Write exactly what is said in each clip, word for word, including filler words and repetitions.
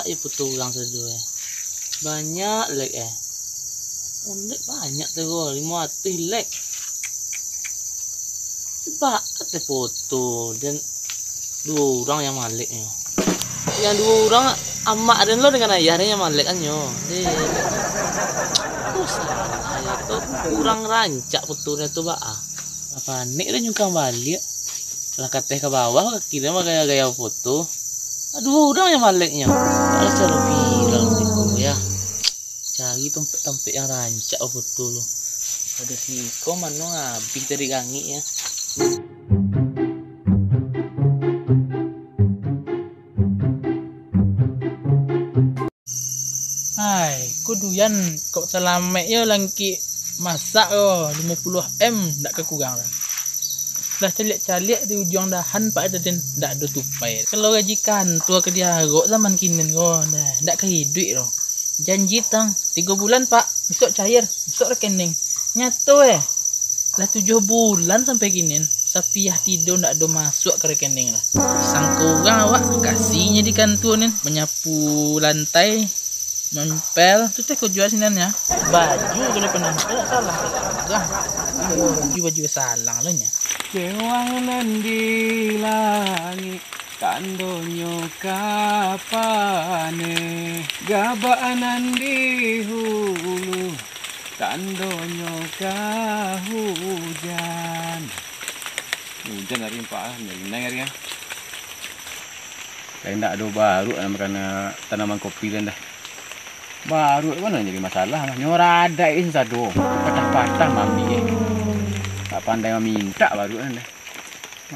Ayo foto urang sado, eh. Banyak like, eh. Oh, like banyak tu, oh, limo ratuih like. Baa teh foto den duo urang yang malek nyo. Yang duo urang, amak den lo dengan ayah den yang malek kan nyo. Eh, susah. Ayo tu kurang rancak foto den tu, baa. Panek den nyungkang baliak. Lah kateh ka bawah, kaki den bagaya-gaya foto. Aduh, urang yang maleknyo. Alah, caro viral siko, ya. Cari tampek-tampek yang rancak foto lu. Ado siko mano abih tadi gangik, ya. Hai, ko duyan kok salamek yo langkik masak ko, limo puluah M ndak kakurang lah. Lah caliak-caliak di ujuang dahan pak den, ndak ado tupai. Kalau gaji kantua ka diarok zaman kini ko, nah, ndak ka iduik doh. Janji tang, tigo bulan pak, bisuak cair, bisuak rekening. Nyato eh. Lah tujuah bulan sampai kini, sapiah tido ndak ado masuak ka rekening lah. Sangko urang awak, kasinyo di kantua nin, manyapu lantai, mempel, tu teh kujua sinan ya. Baju kalau pernah ndak salah, baju, baju salang lah nya. Cewang nan di langik, tandonyo ka paneh, gabak nan di hulu, tandonyo ka hujan. Hujan hari empat ah, rinai hari ah. Lain ndak ado baruak nan makana tanaman kopi lain dah. Baruak ko nan jadi masalah mah. Nyo radaik sado. Patah-patah maambiak. Tak pandai mamintak baruak nan dah.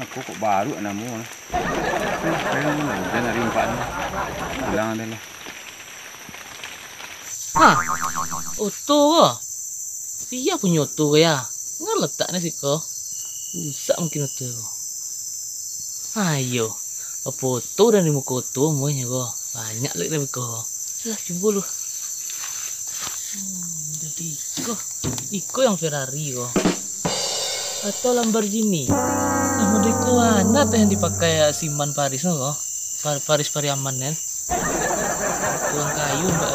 Mako kok baruak namo lah. Hujan hari empat ni. Pulang dah lah. Ha, oto ko. Sia punyo oto ko ya? Nga letaknyo siko? Rusak mungkin oto ko. Ayo, apo oto dan di muko oto muahnyo ko? Banyak lagi dari ko. Lah, cubo lu. Hmm, jadi iko. Iko yang Ferrari ko. Atau Lamborghini. Nah, model iko ana teh yang dipakai Siman Paris no ko. Par-, Paris Pariaman kan. Kurang kayu, Mbak.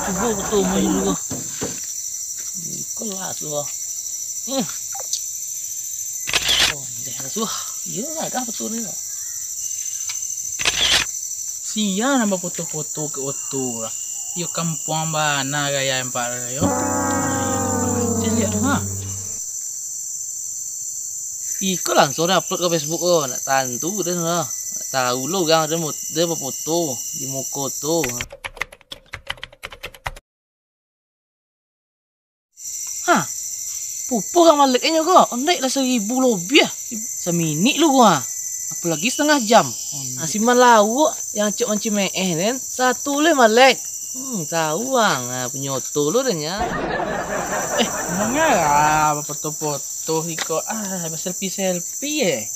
Cubo betul main dulu. Kelas tu. Hmm. Oh, deh lah tu. Iyo lah, dah betul ni. Sia nambah foto-foto ka oto lah. Iyo kampuang bana gaya empat yo. Nah, iyo nak pangacil yo. Ha. Iko langsung den upload ka Facebook ko, nak tantu den lah. Nak tahu lo urang den mo-, den bafoto di muko oto. Ha, pupuh ka malek inyo ko, ondek lah saribu lobiah, saminik lu ko ha, apolagi satangah jam. Ha, si malawak yang acok mancimeeh den, satu lai malek. Hmm, tahu ang, ha, punyo oto lu den nyo. Eh, mangarah bafoto-foto siko, ah, baselfie-selfie eh.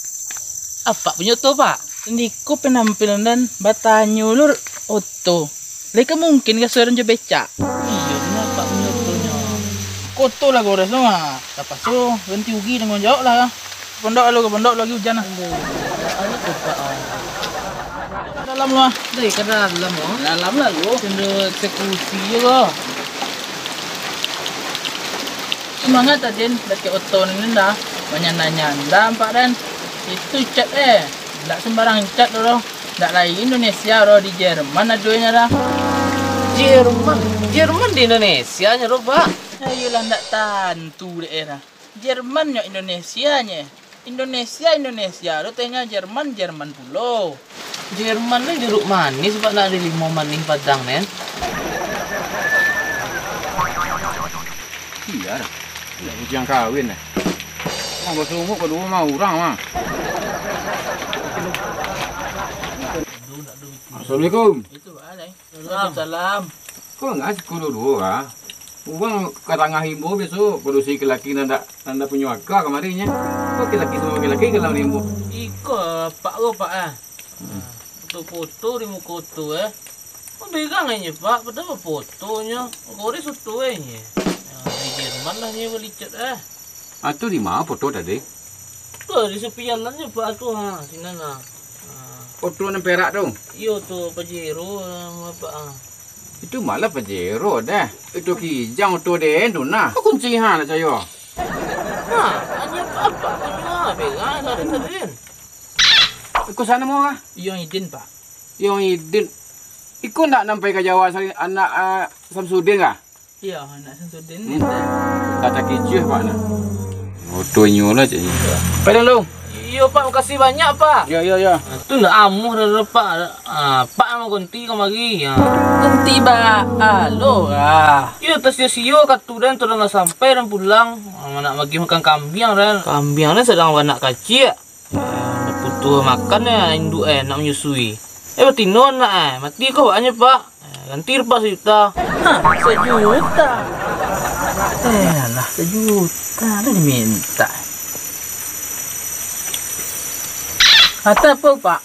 Apak punyo oto, Pak? Niko penampilan den batanyo lu oto. Lai ka mungkin ka suaran jo becak. Iyo, nyo apak punyo oto nyo. Koto lah gores tu mah. Tapaso ganti rugi tangguang jawab lah. Pondok lalu, ka pondok lagi ujan lah. Aduh, anu tu, Pak, ah. Dalam lah. Dari ka dalam, oh. Dalam lah lu. Tunggu eksekusi je lah. Semangat tadin, dakek oto ni dah. Manyanda-nyanda, Pak, den. Itu cat eh. Ndak sembarang cat doh. Ndak lai Indonesia doh, di Jerman adonyo dah. Jerman? Jerman di Indonesia nyo doh, Pak? Ayolah, ndak tantu daerah. Jerman nyo Indonesia nye. Indonesia, Indonesia doh, tanya Jerman, Jerman pulo. Jerman ni jeruk manis, Pak, ndak ado limau manih Padang, nen. Iya dah. Ndak bujiang kawin dah. Mah basunguk kaduo mah urang mah. Assalamualaikum. Waalaikumsalam. Ko ngah siko duo ah? Urang ka tangah imbo biaso padusi laki-laki nan ndak, nan ndak punyo aka kamari nyo. Ko laki-laki samo laki-laki ka dalam imbo. Iko apak ko, Pak, ah. Hmm. Foto-foto di muko oto eh. Ko berang inyo, Pak, padahal fotonyo. Gores oto eh inyo. Ah, dari Jerman lah inyo bali cat eh. Ah, tu di ma foto tadi? Tu di sepi jalan nyo, Pak, tu ha, sinan ha. Ha. Oto nan perak tu. Iyo tu, Pajero, ah, Pak, ah. Itu malah Pajero dah. Itu Kijang oto den tu nah. Kok kunci ha nak cayo? Ha, hanya Pak, Pak punyo, ah, perak, sadin-sadin. Iko siapa namo kah? Yong Idin, Pak. Yong Idin. Iko ndak nan pai ka Jawa sari-, anak, ah, Samsudin kah? Iyo, anak Samsudin. Hmm. Dah takicuah, Pak, nah. Oto inyo lah, cak inyo. Pai dulu. Iyo, Pak, makasih banyak, Pak. Yo, yo, yo. Tu ndak amuah dah, dah, Pak. Ah, Pak mau ganti kamari. Ah. Ganti ba alo lah. Iyo, tasio-sio ka tu dan tu dah sampai dan pulang. Ah, nak bagi makan kambiang dan. Kambiang dan sadang banak kaciak. Eh, putuih makan, eh, induak, eh, nak manyusui. Eh, batino anak, eh, mati kau awaknyo, Pak. Eh, ganti Pak sajuta. Ha, sajuta? Eh, alah, sajuta lah diminta. Ata apo, Pak?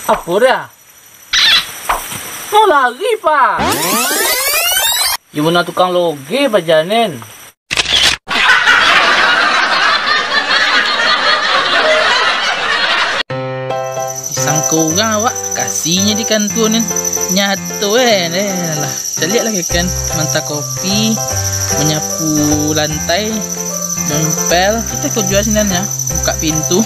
Apo dah? Mau lari, Pak? Yo, bana tukang loge, Pak Janen. Disangko urang awak, kasinyo di kantua ni. Nyato, eh, eh, lah. Caliak lah, kan. Manta kopi, manyapu lantai, mempel. Kito ko jua sinan, ya. Buka pintu.